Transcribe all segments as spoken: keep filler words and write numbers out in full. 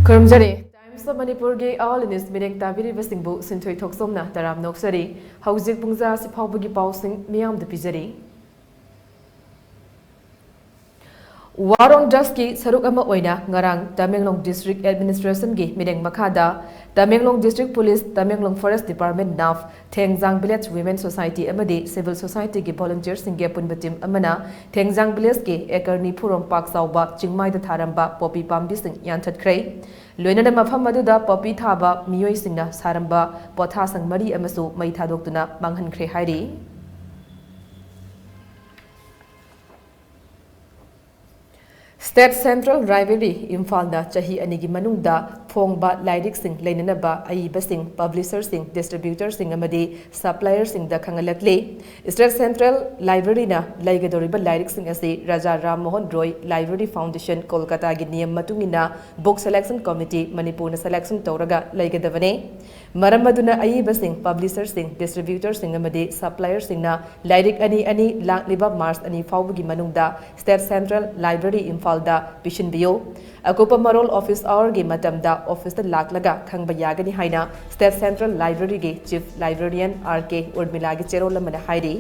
ꯈꯨꯔꯨꯝꯖꯔꯤ꯫ Times of Manipurꯒꯤ All News ꯃꯤꯠꯌꯦꯡ ꯇꯥꯕꯤꯔꯤꯕꯁꯤꯡꯕꯨ ꯁꯤꯟꯊꯣꯏ ꯊꯣꯛꯆꯣꯝꯅ ꯇꯔꯥꯝꯅ ꯑꯣꯛꯆꯔꯤ꯫ ꯍꯧꯖꯤꯛ ꯄꯨꯡ ꯇꯔꯥ ꯑꯁꯤ ꯐꯥꯎꯕꯒꯤ ꯄꯥꯎꯁꯤꯡ ꯃꯤꯌꯥꯝꯗ ꯄꯤꯖꯔꯤ꯫ War on Drugsꯀꯤ ꯁꯔꯨꯛ ꯑꯃ ꯑꯣꯏꯅ ꯉꯔꯥꯡ ꯇꯃꯦꯡꯂꯣꯡ District Administrationꯒꯤ ꯃꯤꯠꯌꯦꯡ ꯃꯈꯥꯗ Tamenglong District Police, Tamenglong Forest Department, NAF, ꯊꯦꯡꯖꯥꯡ Village Women Society ꯑꯃꯗꯤ Civil Societyꯒꯤ volunteerꯁꯤꯡꯒꯤ ꯑꯄꯨꯟꯕ team ꯑꯃꯅ ꯊꯦꯡꯖꯥꯡ Villageꯀꯤ acre ꯅꯤꯐꯨ ꯔꯣꯝ ꯄꯥꯛ ꯆꯥꯎꯕ ꯆꯤꯡꯃꯥꯏꯗ ꯊꯥꯔꯝꯕ ꯄꯣꯄꯤ ꯄꯥꯝꯕꯤꯁꯤꯡ ꯌꯥꯟꯊꯠꯈ꯭ꯔꯦ꯫ ꯂꯣꯏꯅꯅ ꯃꯐꯝ ꯑꯗꯨꯗ ꯄꯣꯄꯤ ꯊꯥꯕ ꯃꯤꯑꯣꯏꯁꯤꯡꯅ ꯁꯥꯔꯝꯕ ꯄꯣꯊꯥꯁꯪ ꯃꯔꯤ ꯑꯃꯁꯨ ꯃꯩ ꯊꯥꯗꯣꯛꯇꯨꯅ ꯃꯥꯡꯍꯟꯈ꯭ꯔꯦ ꯍꯥꯏꯔꯤ꯫ State Central Library, ꯏꯝꯐꯥꯜꯗ ꯆꯍꯤ ꯑꯅꯤꯒꯤ ꯃꯅꯨꯡꯗ ꯐꯣꯡꯕ ꯂꯥꯏꯔꯤꯛꯁꯤꯡ ꯂꯩꯅꯅꯕ ꯑꯏꯕꯁꯤꯡ, publisherꯁꯤꯡ, distributorꯁꯤꯡ ꯑꯃꯗꯤ supplierꯁꯤꯡꯗ ꯈꯪꯍꯜꯂꯛꯂꯤ꯫ State Central Libraryꯅ ꯂꯩꯒꯗꯧꯔꯤꯕ ꯂꯥꯏꯔꯤꯛꯁꯤꯡ ꯑꯁꯤ ꯔꯥꯖꯥ ꯔꯥꯝ ꯃꯣꯍꯟ ꯔꯣꯏ Library Foundation, ꯀꯣꯜꯀꯇꯥꯒꯤ ꯅꯤꯌꯝ ꯃꯇꯨꯡ ꯏꯟꯅ Book Selection Committee, ꯃꯅꯤꯄꯨꯔꯅ selection ꯇꯧꯔꯒ ꯂꯩꯒꯗꯕꯅꯤ꯫ ꯃꯔꯝ ꯑꯗꯨꯅ ꯑꯏꯕꯁꯤꯡ, publisherꯁꯤꯡ, distributorꯁꯤꯡ ꯑꯃꯗꯤ supplierꯁꯤꯡꯅ ꯂꯥꯏꯔꯤꯛ ꯑꯅꯤ ꯑꯅꯤ ꯂꯥꯛꯂꯤꯕ March ꯑꯅꯤ ꯐꯥꯎꯕꯒꯤ ꯃꯅꯨꯡꯗ State Central Library, ꯏꯝꯐꯥꯜꯗ ꯄꯤꯁꯤꯟꯕꯤꯌꯨ꯫ ꯑꯀꯨꯞꯄ ꯃꯔꯣꯜ office hourꯒꯤ ꯃꯇꯝꯗ officeꯇ ꯂꯥꯛꯂꯒ ꯈꯪꯕ ꯌꯥꯒꯅꯤ ꯍꯥꯏꯅ State Central Libraryꯒꯤ Chief Librarian R K ꯎꯔꯃꯤꯂꯥꯒꯤ ꯆꯦꯔꯣꯜ ꯑꯃꯅ ꯍꯥꯏꯔꯤ꯫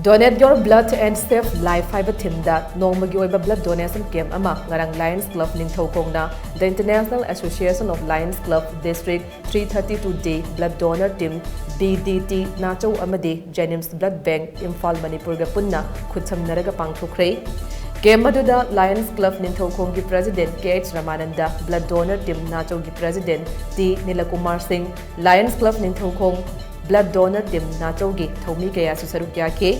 Donate Your Blood and Save Life ꯍꯥꯏꯕ themeꯗ ꯅꯣꯡꯃꯒꯤ ꯑꯣꯏꯕ blood donation camp ꯑꯃ ꯉꯔꯥꯡ Lions Club ꯅꯤꯡꯊꯧꯈꯣꯡꯅ The International Association of Lions Club District three thirty-two D Blood Donor Team, B D T, ꯅꯥꯆꯧ ꯑꯃꯗꯤ Jennings Blood Bank, Imphal, ꯃꯅꯤꯄꯨꯔꯒ ꯄꯨꯟꯅ ꯈꯨꯠꯁꯝꯅꯔꯒ ꯄꯥꯡꯊꯣꯛꯈ꯭ꯔꯦ꯫ Camp ꯑꯗꯨꯗ Lions Club ꯅꯤꯡꯊꯧꯈꯣꯡꯒꯤ President K H ꯔꯃꯥꯅꯟꯗ, Blood Donor Team ꯅꯥꯆꯧꯒꯤ President T ꯅꯤꯂꯀꯨꯃꯥꯔ ꯁꯤꯡ, Lions Club Ningthoukhong Blood Donor Team ꯅꯥꯆꯧꯒꯤ ꯊꯧꯃꯤ ꯀꯌꯥꯁꯨ ꯁꯔꯨꯛ ꯌꯥꯈꯤ꯫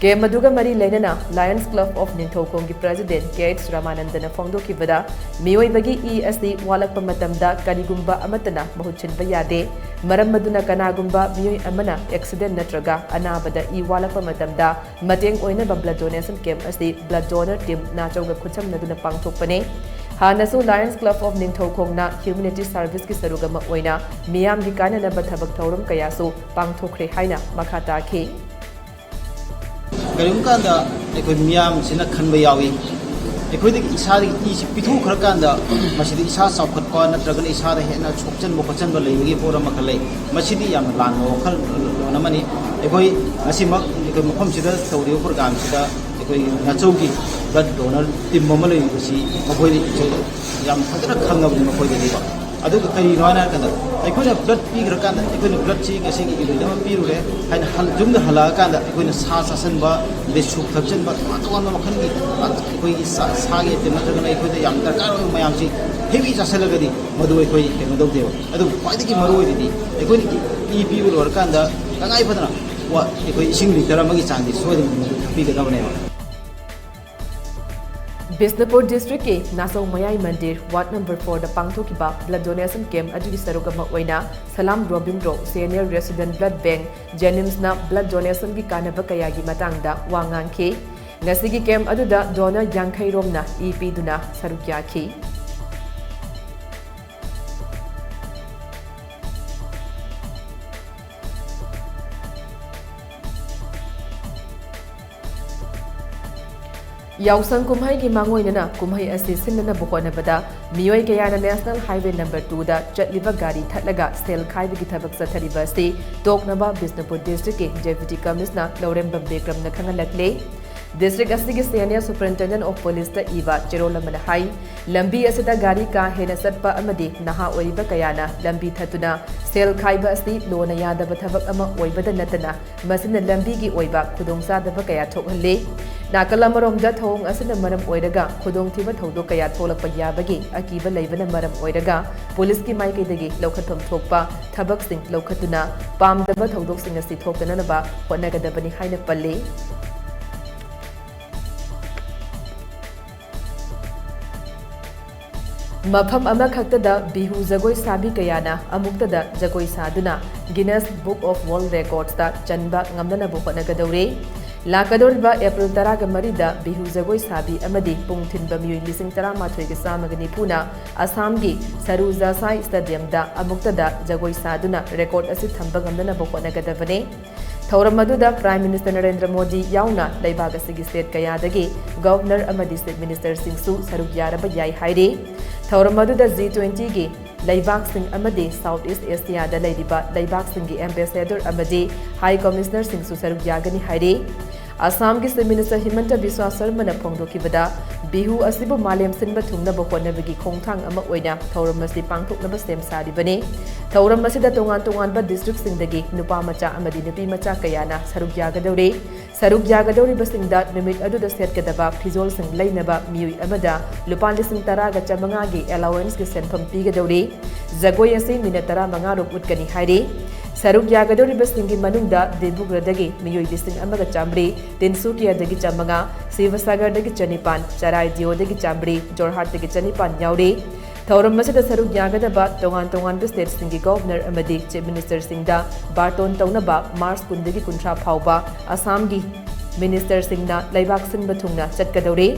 Camp ꯑꯗꯨꯒ ꯃꯔꯤ ꯂꯩꯅꯅ Lions Club of ꯅꯤꯡꯊꯧꯈꯣꯡꯒꯤ President K H ꯔꯃꯥꯅꯟꯗꯅ ꯐꯣꯡꯗꯣꯛꯈꯤꯕꯗ, ꯃꯤꯑꯣꯏꯕꯒꯤ ꯏ ꯑꯁꯤ ꯋꯥꯠꯂꯛꯄ ꯃꯇꯝꯗ ꯀꯔꯤꯒꯨꯝꯕ ꯑꯃꯠꯇꯅ ꯃꯍꯨꯠ ꯁꯤꯟꯕ ꯌꯥꯗꯦ꯫ ꯃꯔꯝ ꯑꯗꯨꯅ ꯀꯅꯥꯒꯨꯝꯕ ꯃꯤꯑꯣꯏ ꯑꯃꯅ accident ꯅꯠꯇ꯭ꯔꯒ ꯑꯅꯥꯕꯗ ꯏ ꯋꯥꯠꯂꯛꯄ ꯃꯇꯝꯗ ꯃꯇꯦꯡ ꯑꯣꯏꯅꯕ blood donation camp ꯑꯁꯤ Blood Donor Team ꯅꯥꯆꯧꯒ ꯈꯨꯠꯁꯝꯅꯗꯨꯅ ꯄꯥꯡꯊꯣꯛꯄꯅꯤ꯫ ꯍꯥꯟꯅꯁꯨ Lions Club of ꯅꯤꯡꯊꯧꯈꯣꯡꯅ humanity serviceꯀꯤ ꯁꯔꯨꯛ ꯑꯃ ꯑꯣꯏꯅ ꯃꯤꯌꯥꯝꯒꯤ ꯀꯥꯟꯅꯅꯕ ꯊꯕꯛ ꯊꯧꯔꯝ ꯀꯌꯥꯁꯨ ꯄꯥꯡꯊꯣꯛꯈ꯭ꯔꯦ ꯍꯥꯏꯅ ꯃꯈꯥ ꯇꯥꯈꯤ꯫ ꯀꯔꯤꯒꯨꯝꯕ ꯀꯥꯟꯗ ꯑꯩꯈꯣꯏ ꯃꯤꯌꯥꯝꯁꯤꯅ ꯈꯟꯕ ꯌꯥꯎꯏ, ꯑꯩꯈꯣꯏꯗꯒꯤ ꯏꯁꯥꯗꯒꯤ ꯏꯁꯤ ꯄꯤꯊꯣꯛꯈ꯭ꯔꯀꯥꯟꯗ ꯃꯁꯤꯗ ꯏꯁꯥ ꯆꯥꯎꯈꯠꯄ ꯅꯠꯇ꯭ꯔꯒꯅ ꯏꯁꯥꯗ ꯍꯦꯟꯅ ꯁꯣꯛꯆꯟꯕ ꯈꯣꯠꯆꯟꯕ ꯂꯩꯕꯒꯤ ꯄꯣꯠ ꯑꯃꯈꯛ ꯂꯩ꯫ ꯃꯁꯤꯗꯤ ꯌꯥꯝꯅ ꯂꯥꯟꯕ ꯋꯥꯈꯜꯂꯣꯟ ꯑꯃꯅꯤ꯫ ꯑꯩꯈꯣꯏ ꯉꯁꯤꯃꯛ ꯑꯩꯈꯣꯏ ꯃꯐꯝꯁꯤꯗ ꯇꯧꯔꯤꯕ ꯄ꯭ꯔꯣꯒ꯭ꯔꯥꯝꯁꯤꯗ ꯑꯩꯈꯣꯏ ꯅꯥꯆꯧꯒꯤ ꯕ꯭ꯂꯠ ꯗꯣꯅꯔ ꯇꯤꯝ ꯑꯃ ꯂꯩꯔꯤꯕꯁꯤ ꯃꯈꯣꯏꯗ ꯌꯥꯝ ꯐꯖꯅ ꯈꯪꯉꯕꯅꯤ ꯃꯈꯣꯏꯗꯗꯤꯀꯣ꯫ ꯑꯗꯨꯒ ꯀꯔꯤꯅꯣ ꯍꯥꯏꯅ ꯍꯥꯏꯔꯀꯥꯟꯗ ꯑꯩꯈꯣꯏꯅ ꯕ꯭ꯂꯠ ꯄꯤꯈ꯭ꯔꯀꯥꯟꯗ ꯑꯩꯈꯣꯏꯅ ꯕ꯭ꯂꯠꯁꯤ ꯉꯁꯤꯒꯤ ꯏꯚꯦꯟꯠ ꯑꯃ ꯄꯤꯔꯨꯔꯦ ꯍꯥꯏꯅ ꯍꯜ-, ꯌꯨꯝꯗ ꯍꯜꯂꯛꯑꯀꯥꯟꯗ ꯑꯩꯈꯣꯏꯅ ꯁꯥ ꯆꯥꯁꯟꯕ, ꯑꯗꯩ ꯁꯨꯞ ꯊꯛꯆꯟꯕ, ꯇꯣꯉꯥꯟ ꯇꯣꯉꯥꯟꯕ ꯃꯈꯜꯒꯤ ꯑꯩꯈꯣꯏꯒꯤ ꯁꯥ-, ꯁꯥꯒꯤ ꯑꯥꯏꯇꯦꯝ ꯅꯠꯇ꯭ꯔꯒꯅ ꯑꯩꯈꯣꯏꯗ ꯌꯥꯝ ꯗꯔꯀꯥꯔ ꯑꯣꯏꯕ ꯃꯌꯥꯝꯁꯤ ꯍꯦꯚꯤ ꯆꯥꯁꯜꯂꯒꯗꯤ ꯃꯗꯨ ꯑꯩꯈꯣꯏ ꯀꯩꯅꯣ ꯇꯧꯗꯦꯕ꯫ ꯑꯗꯨꯕꯨ ꯈ꯭ꯋꯥꯏꯗꯒꯤ ꯃꯔꯨꯑꯣꯏꯔꯤꯗꯤ ꯑꯩꯈꯣꯏꯅ ꯏ ꯄꯤꯕ ꯂꯣꯏꯔꯀꯥꯟꯗ ꯇꯉꯥꯏ ꯐꯗꯅ ꯋꯥ-, ꯑꯩꯈꯣꯏ ꯏꯁꯤꯡ ꯂꯤꯇꯔ ꯑꯃꯒꯤ ꯆꯥꯡꯗꯤ ꯁꯣꯏꯗꯅ ꯃꯗꯨ ꯊꯛꯄꯤꯒꯗꯕꯅꯦꯕ꯫ ꯕꯤꯁꯅꯨꯄꯨꯔ ꯗꯤꯁꯇ꯭ꯔꯤꯛꯀꯤ ꯅꯥꯆꯧ ꯃꯌꯥꯏ ꯃꯟꯗꯤꯔ, ꯋꯥꯔꯗ ꯅꯝꯕꯔ ꯐꯣꯔꯗ ꯄꯥꯡꯊꯣꯛꯈꯤꯕ ꯕ꯭ꯂꯗ ꯗꯣꯅꯦꯁꯟ ꯀꯦꯝꯞ ꯑꯗꯨꯒꯤ ꯁꯔꯨꯛ ꯑꯃ ꯑꯣꯏꯅ Salam Robindro senior resident blood bank ꯖꯦꯅꯤꯝꯁꯅ ꯕ꯭ꯂꯗ ꯗꯣꯅꯦꯁꯟꯒꯤ ꯀꯥꯟꯅꯕ ꯀꯌꯥꯒꯤ ꯃꯇꯥꯡꯗ ꯋꯥ ꯉꯥꯡꯈꯤ꯫ ꯉꯁꯤꯒꯤ ꯀꯦꯝꯞ ꯑꯗꯨꯗ ꯗꯣꯅꯔ ꯌꯥꯡꯈꯩ ꯔꯣꯝꯅ ꯏ ꯄꯤꯗꯨꯅ ꯁꯔꯨꯛ ꯌꯥꯈꯤ꯫ ꯌꯥꯎꯁꯪ ꯀꯨꯝꯍꯩꯒꯤ ꯃꯥꯡꯑꯣꯏꯅꯅ ꯀꯨꯝꯍꯩ ꯑꯁꯤ ꯁꯤꯟꯅꯅꯕ ꯍꯣꯠꯅꯕꯗ ꯃꯤꯑꯣꯏ ꯀꯌꯥꯅ ꯅꯦꯁꯅꯦꯜ ꯍꯥꯏꯋꯦ ꯅꯝꯕꯔ ꯇꯨꯗ ꯆꯠꯂꯤꯕ ꯒꯥꯔꯤ ꯊꯠꯂꯒ ꯁꯦꯜ ꯈꯥꯏꯕꯒꯤ ꯊꯕꯛ ꯆꯠꯊꯔꯤꯕ ꯑꯁꯤ ꯇꯣꯛꯅꯕ ꯕꯤꯁꯅꯨꯄꯨꯔ ꯗꯤꯁꯇ꯭ꯔꯤꯛꯀꯤ ꯗꯦꯄ꯭ꯌꯨꯇꯤ ꯀꯃꯤꯁꯅꯔ ꯂꯧꯔꯦꯝꯕꯝ ꯕꯤꯀ꯭ꯔꯝꯅ ꯈꯪꯍꯜꯂꯛꯂꯦ꯫ ꯗꯤꯁꯇ꯭ꯔꯤꯛ ꯑꯁꯤꯒꯤ ꯁꯦꯅꯤꯌꯔ ꯁꯨꯄꯔꯤꯟꯇꯦꯟꯗꯦꯟꯠ ꯑꯣꯐ ꯄꯨꯂꯤꯁꯇ ꯏꯕ ꯆꯦꯔꯣꯜ ꯑꯃꯅ ꯍꯥꯏ, ꯂꯝꯕꯤ ꯑꯁꯤꯗ ꯒꯥꯔꯤ ꯀꯥ ꯍꯦꯟꯅ ꯆꯠꯄ ꯑꯃꯗꯤ ꯅꯍꯥ ꯑꯣꯏꯔꯤꯕ ꯀꯌꯥꯅ ꯂꯝꯕꯤ ꯊꯠꯇꯨꯅ ꯁꯦꯜ ꯈꯥꯏꯕ ꯑꯁꯤ ꯂꯣꯅ ꯌꯥꯗꯕ ꯊꯕꯛ ꯑꯃ ꯑꯣꯏꯕꯗ ꯅꯠꯇꯅ ꯃꯁꯤꯅ ꯂꯝꯕꯤꯒꯤ ꯑꯣꯏꯕ ꯈꯨꯗꯣꯡꯆꯥꯗꯕ ꯀꯌꯥ ꯊꯣꯛꯍꯜꯂꯤ꯫ ꯅꯥꯀꯜ ꯑꯃꯔꯣꯝꯗ ꯊꯧꯑꯣꯡ ꯑꯁꯤꯅ ꯃꯔꯝ ꯑꯣꯏꯔꯒ ꯈꯨꯗꯣꯡꯊꯤꯕ ꯊꯧꯗꯣꯛ ꯀꯌꯥ ꯊꯣꯛꯂꯛꯄ ꯌꯥꯕꯒꯤ ꯑꯀꯤꯕ ꯂꯩꯕꯅ ꯃꯔꯝ ꯑꯣꯏꯔꯒ ꯄꯨꯂꯤꯁꯀꯤ ꯃꯥꯏꯀꯩꯗꯒꯤ ꯂꯧꯈꯠꯐꯝ ꯊꯣꯛꯄ ꯊꯕꯛꯁꯤꯡ ꯂꯧꯈꯠꯇꯨꯅ ꯄꯥꯝꯗꯕ ꯊꯧꯗꯣꯛꯁꯤꯡ ꯑꯁꯤ ꯊꯣꯛꯇꯅꯅꯕ ꯍꯣꯠꯅꯒꯗꯕꯅꯤ ꯍꯥꯏꯅ ꯄꯜꯂꯤ꯫ ꯃꯐꯝ ꯑꯃꯈꯛꯇꯗ ꯕꯤꯍꯨ ꯖꯒꯣꯏ ꯁꯥꯕꯤ ꯀꯌꯥꯅ ꯑꯃꯨꯛꯇꯗ ꯖꯒꯣꯏ ꯁꯥꯗꯨꯅ Guinness Book of World Recordsꯇ ꯆꯟꯕ ꯉꯝꯅꯅꯕ ꯍꯣꯠꯅꯒꯗꯧꯔꯤ꯫ ꯂꯥꯛꯀꯗꯧꯔꯤꯕ ꯑꯦꯄ꯭ꯔꯤꯜ ꯇꯔꯥꯒ ꯃꯔꯤꯗ ꯕꯤꯍꯨ ꯖꯒꯣꯏ ꯁꯥꯕꯤ ꯑꯃꯗꯤ ꯄꯨꯡ ꯊꯤꯟꯕ ꯃꯤꯑꯣꯏ ꯂꯤꯁꯤꯡ ꯇꯔꯥꯃꯥꯊꯣꯏꯒ ꯆꯥꯝꯃꯒ ꯅꯤꯐꯨꯅ ꯑꯁꯥꯝꯒꯤ ꯁꯔꯨ ꯖꯥꯁꯥꯏ ꯁ꯭ꯇꯦꯗꯤꯌꯝꯗ ꯑꯃꯨꯛꯇꯗ ꯖꯒꯣꯏ ꯁꯥꯗꯨꯅ ꯔꯦꯀꯣꯔꯗ ꯑꯁꯤ ꯊꯝꯕ ꯉꯝꯅꯅꯕ ꯍꯣꯠꯅꯒꯗꯕꯅꯤ꯫ ꯊꯧꯔꯝ ꯑꯗꯨꯗ Prime Minister ꯅꯔꯦꯟꯗ꯭ꯔ ꯃꯣꯗꯤ ꯌꯥꯎꯅ ꯂꯩꯕꯥꯛ ꯑꯁꯤꯒꯤ state ꯀꯌꯥꯗꯒꯤ Governor ꯑꯃꯗꯤ Chief Minister ꯁꯤꯡꯁꯨ ꯁꯔꯨꯛ ꯌꯥꯔꯕ ꯌꯥꯏ ꯍꯥꯏꯔꯤ꯫ ꯊꯧꯔꯝ ꯑꯗꯨꯗ G twenty ꯒꯤ ꯂꯩꯕꯥꯛꯁꯤꯡ ꯑꯃꯗꯤ South East Asia ꯗ ꯂꯩꯔꯤꯕ ꯂꯩꯕꯥꯛꯁꯤꯡꯒꯤ Ambassador ꯑꯃꯗꯤ High Commissioner ꯁꯤꯡꯁꯨ ꯁꯔꯨꯛ ꯌꯥꯒꯅꯤ ꯍꯥꯏꯔꯤ꯫ ꯑꯁꯥꯝꯒꯤ Chief Minister ꯍꯤꯃꯟꯇ ꯕꯤꯁ꯭ꯋꯥ ꯁꯔꯃꯅ ꯐꯣꯡꯗꯣꯛꯈꯤꯕꯗ, ꯕꯤꯍꯨ ꯑꯁꯤꯕꯨ ꯃꯥꯂꯦꯝ ꯁꯤꯟꯕ ꯊꯨꯡꯅꯕ ꯍꯣꯠꯅꯕꯒꯤ ꯈꯣꯡꯊꯥꯡ ꯑꯃ ꯑꯣꯏꯅ ꯊꯧꯔꯝ ꯑꯁꯤ ꯄꯥꯡꯊꯣꯛꯅꯕ ꯁꯦꯝ ꯁꯥꯔꯤꯕꯅꯤ꯫ ꯊꯧꯔꯝ ꯑꯁꯤꯗ ꯇꯣꯉꯥꯟ ꯇꯣꯉꯥꯟꯕ district ꯁꯤꯡꯗꯒꯤ ꯅꯨꯄꯥ ꯃꯆꯥ ꯑꯃꯗꯤ ꯅꯨꯄꯤ ꯃꯆꯥ ꯀꯌꯥꯅ ꯁꯔꯨꯛ ꯌꯥꯒꯗꯧꯔꯤ꯫ ꯁꯔꯨꯛ ꯌꯥꯒꯗꯧꯔꯤꯕꯁꯤꯡꯗ ꯅꯨꯃꯤꯠ ꯑꯗꯨꯗ ꯁꯦꯠꯀꯗꯕ ꯐꯤꯖꯣꯜꯁꯤꯡ ꯂꯩꯅꯕ ꯃꯤꯑꯣꯏ ꯑꯃꯗ ꯂꯨꯄꯥ ꯂꯤꯁꯤꯡ ꯇꯔꯥꯒ ꯆꯥꯃꯉꯥꯒꯤ allowance ꯀꯤ ꯁꯦꯟꯐꯝ ꯄꯤꯒꯗꯧꯔꯤ꯫ ꯖꯒꯣꯏ ꯑꯁꯤ ꯃꯤꯅꯠ ꯇꯔꯥꯃꯉꯥ ꯔꯣꯝ ꯎꯠꯀꯅꯤ ꯍꯥꯏꯔꯤ꯫ ꯁꯔꯨꯛ ꯌꯥꯒꯗꯧꯔꯤꯕꯁꯤꯡꯒꯤ ꯃꯅꯨꯡꯗ ꯗꯤꯕ꯭ꯔꯨꯒꯔꯗꯒꯤ ꯃꯤꯑꯣꯏ ꯂꯤꯁꯤꯡ ꯑꯃꯒ ꯆꯥꯃꯔꯤ, ꯇꯤꯟꯁꯨꯀꯤꯌꯥꯗꯒꯤ ꯆꯥꯃꯉꯥ, ꯁꯤꯕꯁꯥꯒꯔꯗꯒꯤ ꯆꯅꯤꯄꯥꯟ, ꯆꯔꯥꯏꯗꯤꯑꯣꯗꯒꯤ ꯆꯥꯃꯔꯤ, ꯖꯣꯔꯍꯥꯠꯇꯒꯤ ꯆꯅꯤꯄꯥꯟ ꯌꯥꯎꯔꯤ꯫ ꯊꯧꯔꯝ ꯑꯁꯤꯗ ꯁꯔꯨꯛ ꯌꯥꯒꯗꯕ ꯇꯣꯉꯥꯟ ꯇꯣꯉꯥꯟꯕ state ꯁꯤꯡꯒꯤ Governor ꯑꯃꯗꯤ Chief Minister ꯁꯤꯡꯗ ꯕꯥꯔꯇꯣꯟ ꯇꯧꯅꯕ ꯃꯥꯔꯆ ꯀꯨꯟꯗꯒꯤ ꯀꯨꯟꯊ꯭ꯔꯥ ꯐꯥꯎꯕ ꯑꯁꯥꯝꯒꯤ Minister ꯁꯤꯡꯅ ꯂꯩꯕꯥꯛ ꯁꯤꯟꯕ ꯊꯨꯡꯅ ꯆꯠꯀꯗꯧꯔꯤ꯫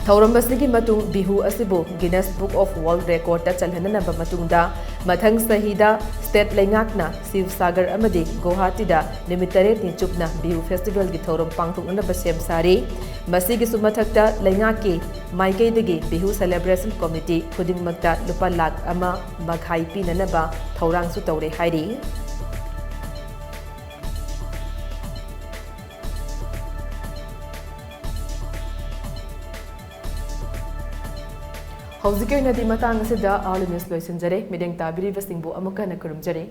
ꯊꯧꯔꯝ ꯑꯁꯤꯒꯤ ꯃꯇꯨꯡ ꯕꯤꯍꯨ ꯑꯁꯤꯕꯨ Guinness Book of World Record ꯇ ꯆꯜꯍꯟꯅꯅꯕ ꯃꯇꯨꯡꯗ, ꯃꯊꯪ ꯆꯍꯤꯗ state ꯂꯩꯉꯥꯛꯅ ꯁꯤꯕꯁꯥꯒꯔ ꯑꯃꯗꯤ ꯒꯨꯋꯥꯍꯥꯇꯤꯗ ꯅꯨꯃꯤꯠ ꯇꯔꯦꯠꯅꯤ ꯆꯨꯞꯅ ꯕꯤꯍꯨ festival ꯒꯤ ꯊꯧꯔꯝ ꯄꯥꯡꯊꯣꯛꯅꯅꯕ ꯁꯦꯝ ꯁꯥꯔꯤ꯫ ꯃꯁꯤꯒꯤꯁꯨ ꯃꯊꯛꯇ ꯂꯩꯉꯥꯛꯀꯤ ꯃꯥꯏꯀꯩꯗꯒꯤ ꯕꯤꯍꯨ celebration committee ꯈꯨꯗꯤꯡꯃꯛꯇ ꯂꯨꯄꯥ ꯂꯥꯈ ꯑꯃ ꯃꯈꯥꯏ ꯄꯤꯅꯅꯕ ꯊꯧꯔꯥꯡꯁꯨ ꯇꯧꯔꯦ ꯍꯥꯏꯔꯤ꯫ ꯍꯧꯖꯤꯛꯀꯤ ꯑꯣꯏꯅꯗꯤ ꯃꯇꯥꯡ ꯑꯁꯤꯗ Early News ꯂꯣꯏꯁꯤꯟꯖꯔꯦ꯫ ꯃꯤꯠꯌꯦꯡ ꯇꯥꯕꯤꯔꯤꯕꯁꯤꯡꯕꯨ ꯑꯃꯨꯛ ꯍꯟꯅ ꯈꯨꯔꯨꯝꯖꯔꯤ꯫